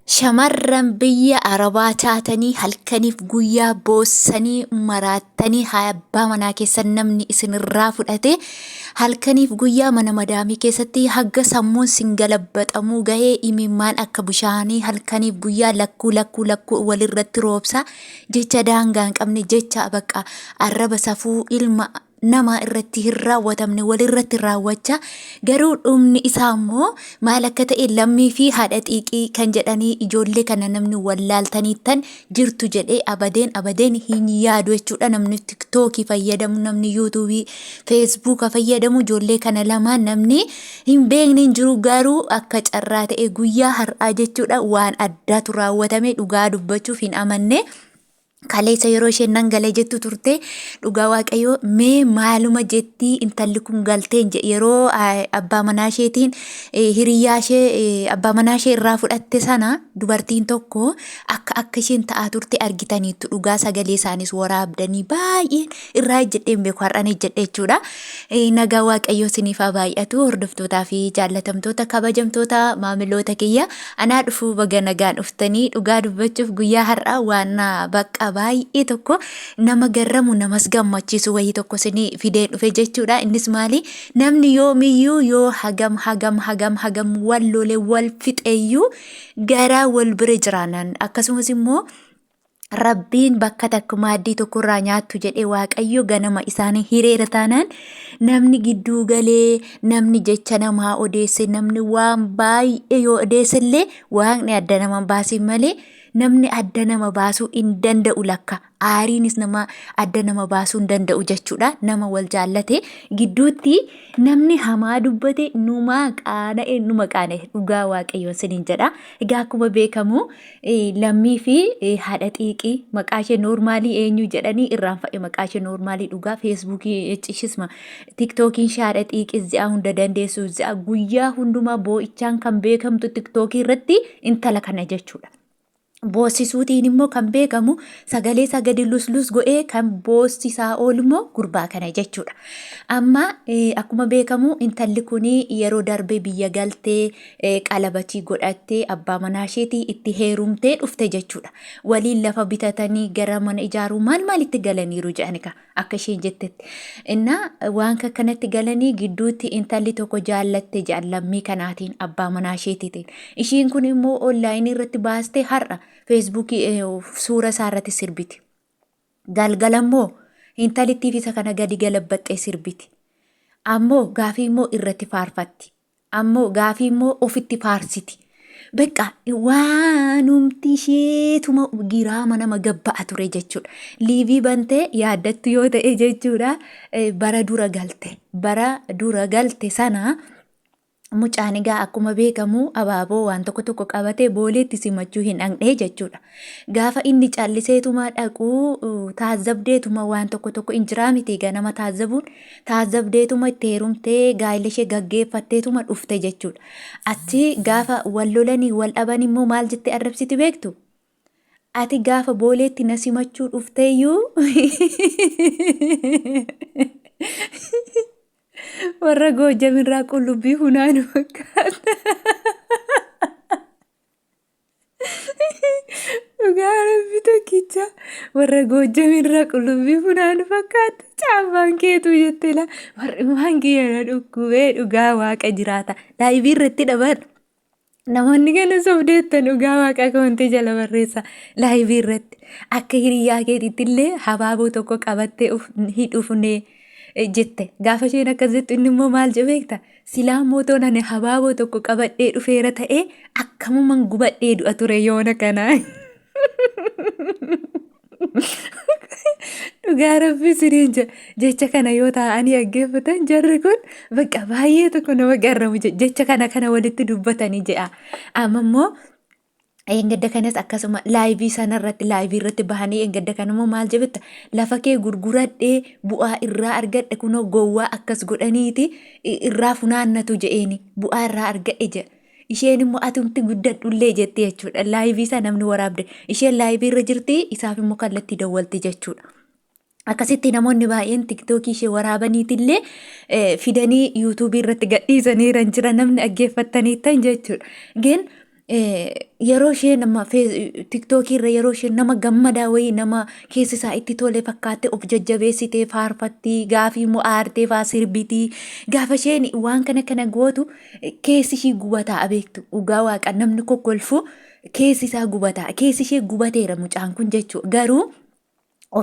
Shamarran biyya Arabaa taatanii halkaniif guyyaa boossanii maraattanii abbaa manaa keessan namni isinirraa fudhate halkaniif guyyaa mana madaamii keessatti hagga sammuun sin galabbaxamuu gahee imimmaan akka bishaanii halkaniif guyyaa lakkuu lakkuu lakkuu walirratti roobsa jecha daangaa hin qabne jecha bakka arraba safuu ilma namaa irratti hin raawwatamne walirratti raawwacha garuu dhumni isaa immoo maal akka ta'e lammii fi haadha xiiqii kan jedhanii ijoollee kana namni wallaaltaniittan jirtu jedhee abadeen abadeen hin yaadu jechuudha. Namni tiktookii fayyadamu, namni yuutuubii, feesbuuka fayyadamu ijoollee kana lamaan namni hin beekne hin jiru. Garuu akka carraa ta'e guyyaa har'aa jechuudha waan addaatu raawwatame, dhugaa dubbachuuf hin amanne. Kaleessa yeroo isheen nan galee jettu turte, dhugaa waaqayyoo mee maaluma jettii intalli kun galteen jedhe. Yeroo abbaa manaa isheetiin hiriyyaa ishee abbaa manaa ishee irraa fudhatte sana dubartiin tokko akka akka isheen ta'aa turte argitaniittu. Dhugaa sagalee isaanis waraabdanii baay'een irraa ejjedhee hin beeku, har'an ejjedhe jechuudha. Nagaa waaqayyoo isiniif haa baay'atu, hordoftootaa fi jaallatamtoota kabajamtoota maamiloota kiyya. Anaa dhufuu, baga nagaan dhuftanii. Dhugaa dubbachuuf guyyaa har'aa waan bakka baay'ee tokko nama garramu namas gammachiisu wayii tokko isinii fidee dhufe jechuudha. Innis maali? Namni yoomiyyuu yoo hagam hagam hagam hagam wal lole wal fixeeyyuu garaa wal bira jiraanaan, akkasumas immoo Rabbiin bakka takka maaddii tokkorraa nyaattu jedhee Waaqayyo ganama isaanii hireera taanaan, namni gidduu galee, namni jecha namaa odeesse, namni waan baay'ee yoo odeesse illee, Waaqni adda nama hin baasin malee namni adda nama baasuu hin danda'u. Lakka aariinis nama adda nama baasuu hin danda'u jechuudha. Nama wal jaallate gidduutti namni hamaa dubbate numaa qaana'e, numa qaana'e, dhugaa Waaqayyoon siniin jedha. Egaa akkuma beekamu Lammii fi haadha xiiqii, maqaa ishee noormaalii eenyu jedhanii irraanfadhe, maqaa ishee noormaalii dhugaa feesbuukii ishisma tiktookiin ishee haadha xiiqii zi'a hunda dandeessu, zi'a guyyaa hundumaa boo'ichaan kan beekamtu tiktookii irratti intala kana jechuudha. Boossisuutiin immoo kan beekamu sagalee isaa gadi luslus godhee kan boossisaa oolu immoo gurbaa kana jechuudha. Amma akkuma beekamu intalli kun yeroo darbe biyya galtee qalabatii godhattee abbaa manaa isheetii itti heerumtee dhufte jechuudha. Waliin lafa bitatanii gara mana ijaaruu maal maalitti galaniiru jedhanika akka isheen jettetti. Innaa waan akkanatti galanii gidduutti intalli tokko jaallatte jedhan lammii kanaatiin, abbaa manaa isheetiitiin. Ishiin kun immoo onlaayinii irratti baastee har'a feesbuukii suura isaa irratti sirbiti. Galgala immoo intalittiif isa kana gadi galabbaxxee sirbiti. Ammoo gaafii immoo irratti faarfatti. Ammoo gaafii immoo ofitti faarsiti. Beqqa waanumti isheetuma giraama nama gabba'a ture jechuudha. Liivii bantee yaaddattu yoo ta'e jechuudha, bara dura galte. Bara dura galte sana mucaan egaa akkuma beekamu abaaboo waan tokko tokko qabatee booleetti simachuu hin dhaqnee jechuudha. Gaafa inni calliseetuma dhaqu taazzabdeetuma waan tokko tokko hin jiraa miti, ganama taazzabuun taazzabdeetuma itti heerumtee gaa'ela ishee gaggeeffatteetuma dhufte jechuudha. Achi gaafa wal lolanii wal dhaban immoo maal jettee arrabsiti beektu? Ati gaafa booleetti na simachuu dhufteeyyuu warra Goojjamirraa qullubbii funaanu fakkaata. Dhugaa rabbi tokkicha warra Goojjamirraa qullubbii funaanu fakkaata. Caabbaan keetuu jette la warri waan kiyya na dhukkubee, dhugaa waaqa jiraata. Laayivii irratti dhaban. Namoonni kana sobdeettan, dhugaa waaqa koontii jala barreessa. Laayivii irratti akka hiriyaa keetiitti illee habaaboo tokko qabattee hin dhufne jette. Gaafa isheen akkas jettu inni immoo maal jedhe beekta? Silaa mootoon ani habaaboo tokko qabadhee dhufeera ta'ee akkamuman gubadhee du'a ture yoona kana. Dhugaa rabbi isiniin jedha. Jecha kana yoo taa'anii dhaggeeffatan jarri kun bakka baay'ee tokko nama garramu jecha kana kana walitti dubbatanii jedha. Amma immoo Eengadda kanas akkasuma laayivii sanarratti laayivii irratti bahanii eengadda kana immoo maal jebetta, lafa kee gurguradhee bu'aa irraa argadhe, kunoo gowwaa akkas godhaniiti irraa funaannatu je'eeni bu'aa irraa argadhe jedha. Isheen immoo atumti guddadhullee jetti jechuudha. Laayivii isaa namni waraabde. Isheen laayivii irra jirti, isaaf immoo kallattii dawwalti jechuudha. Akkasitti namoonni baay'een tiktookii ishee waraabaniitillee fidanii yuutuubii irratti gadhiisaniiran jira, namni dhaggeeffattaniittan jechuudha. Gin Yeroo ishee nama tiktookii irra yeroo isheen nama gammadaa wayii nama keessi isaa itti tole fakkaattee of jajjabeessitee faarfattii gaafii immoo aartee faa sirbitii gaafa isheen waan kana kana gootu keessi ishii gubataa beektu dhugaa waaqa namni kokkolfu keessi isaa gubataa keessi ishee gubateera mucaan kun jechuudha garuu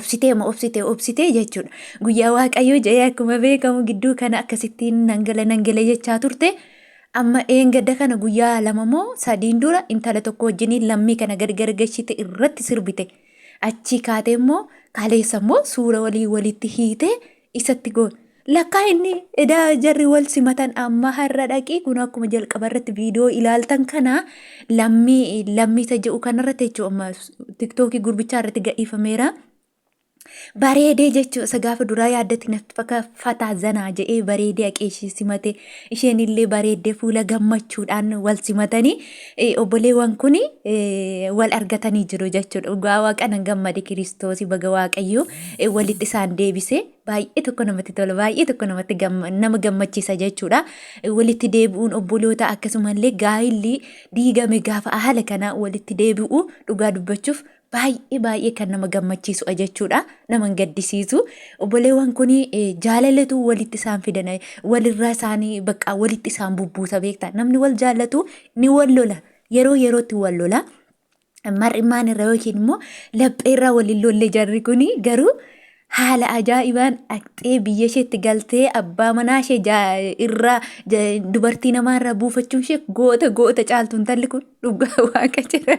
obsitee ma obsitee obsitee jechuudha. Guyyaa Waaqayyoo jedhee akkuma beekamu gidduu kana akkasittiin nangala nangala jechaa turte. Amma eengadda kana guyyaa lama moo sadiin dura intala tokko wajjiniin lammii kana gargar gashite irratti sirbite. Achii kaatee immoo kaleessa immoo suura walii walitti hiitee isatti goon. Lakkaa inni edaa jarri wal simatan amma har'a dhaqii kun akkuma jalqaba irratti viidiyoo ilaaltan kana lammii lammii isa jedhu kanarratti jechuudha amma tiktookii gurbichaa irratti gadhiifameera. Bareedee jechuudha isa gaafa duraa yaaddatti natti fakka fataa zanaa jedhee bareedee haqee ishee simate isheen illee bareeddee fuula gammachuudhaan wal simatanii obboleewwan kun wal argatanii jiru jechuudha. Dhugaa waaqa nan gammade kiristoosi baga waaqayyoo walitti isaan deebise. Baay'ee tokko namatti tola, baay'ee tokko namatti nama gammachiisa jechuudha. Walitti deebi'uun obboloota akkasumallee gaa'illi diigame gaafa haala kanaa walitti deebi'u dhugaa dubbachuuf baay'ee baay'ee kan nama gammachiisudha jechuudha. Nama hin gaddisiisu. Obboleewwan kun jaalalatu walitti isaan fidan walirraa isaanii bakka walitti isaan bubbuusa beektaa. Namni wal jaallatu ni wal lola. Yeroo yerootti wal lola. Mar'immaan irra yookiin immoo laphee irraa waliin lolle jarri kuni garuu haala ajaa'ibaan dhaqxee biyya isheetti galtee abbaa manaa ishee irraa dubartii namaa irraa buufachuun ishee goota goota caaltu intalli kun dhugaa waaqa jira.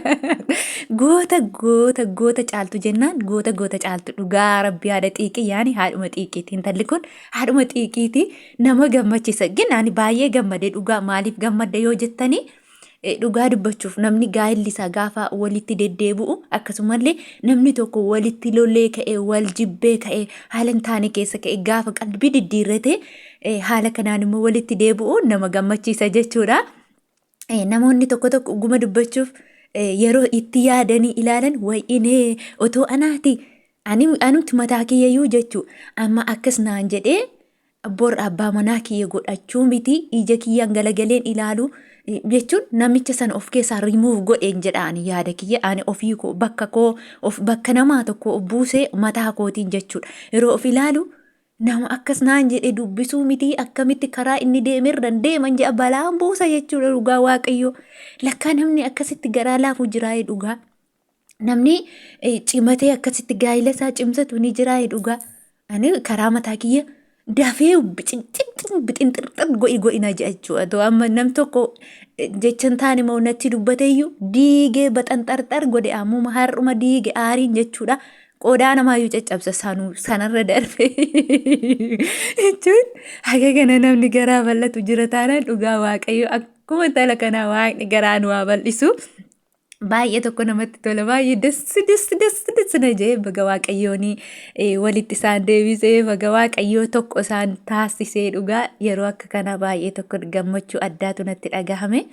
Goota goota goota caaltu jennaan goota goota caaltu dhugaa rabbi haadha xiiqii yaani haadhuma xiiqiiti intalli kun haadhuma xiiqiiti nama gammachiisa. Gin ani baay'ee gammade dhugaa maaliif gammadde yoo jettanii Dhugaa dubbachuuf namni gaa'elli isaa gaafa walitti deddeebi'u akkasumallee namni tokko walitti lolee ka'e wal jibbee ka'e haala hin taane keessa ka'e gaafa qalbii diddiirrate haala kanaan immoo walitti deebi'u nama gammachiisa jechuudha. Namoonni tokko tokko dhuguma dubbachuuf yeroo itti yaadanii ilaalan wayinee otoo anaati ani anumti mataa kiyyayyuu jechuu amma akkas naan jedhee Bor abbaa manaa kiyya godhachuu miti ija kiyyaan galagaleen ilaalu jechuun namicha sana of keessaa remove godheen jedha ani yaada kiyya ani ofii koo bakka koo of bakka namaa tokko of buusee mataa kootiin jechuudha yeroo of ilaalu nama akkas naan jedhe dubbisuu miti akkamitti karaa inni deemerran deeman jedha balaan buusa jechuudha dhugaa waaqayyo lakkaa namni akkasitti garaa laafu jiraayee dhugaa. Namni cimatee akkasitti gaa'ila isaa cimsatu ni jiraa dhugaa. Ani karaa mataa kiyya dafee bixinxirxir bixinxirxir go'i go'i na jedha jechuudha. Otoo amma nam tokko jecha hin taane moo natti dubbateyyuu diigee baxanxarxar godhe ammuma har'uma diige aariin jechuudha. Qodaa namaayyuu caccabsa sanuu sanarra darbe jechuun haga kana namni garaa bal'atu jira taanaan dhugaa waaqayyo akkuma intala kanaa waaqni garaa nu haa bal'isu. Baay'ee tokko namatti tola baay'ee das das das das na jee baga waaqayyoon walitti isaan deebisee baga waaqayyoo tokko isaan taasisee dhugaa yeroo akka kanaa baay'ee tokko gammachuu addaatu natti dhagahame.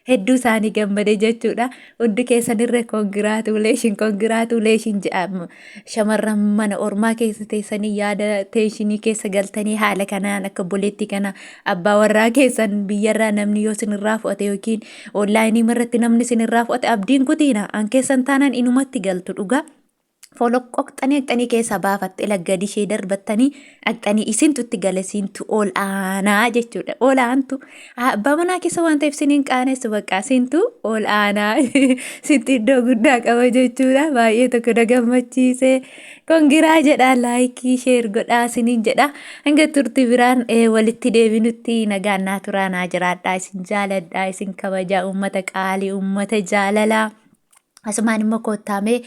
Hedduu isaanii gammade jechuudha. Hundi keessanirra congratulation congratulation jedha. Shamarran mana ormaa keessa teessanii yaada teeshinii keessa galtanii haala kanaan akka obboleettii kana abbaa warraa keessan biyyarraa namni yoo sinirraa fudhate yookiin onlaayinii irratti namni sinirraa fudhate abdiin kutiina an keessan taanaan inumatti galtu dhugaa. Foloqqoqxanii dhaqxanii keessaa baafatte ila gadi ishee darbattanii dhaqxanii isintu itti gale siintu ol aanaa jechuudha. Ol aantu abbaa manaa keessa waan ta'eef siniin qaanessu bakka siintu ol aanaa sitti iddoo guddaa qaba jechuudha. Baay'ee tokko na gammachiise. Congra jedha like share godhaa siniin jedha. Hanga turtii biraan walitti deebinutti nagaan naa turaa naa jiraadhaa isin jaaladhaa isin kabajaa uummata qaalii uummata jaalalaa. Asumaan immoo koottaamee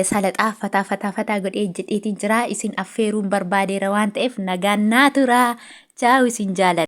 salaxaa fataa fataa fataa godhee jedheetiin jira. Isin affeeruun barbaadeera waan ta'eef nagaan naa turaa. Chaawu isin jaaladha.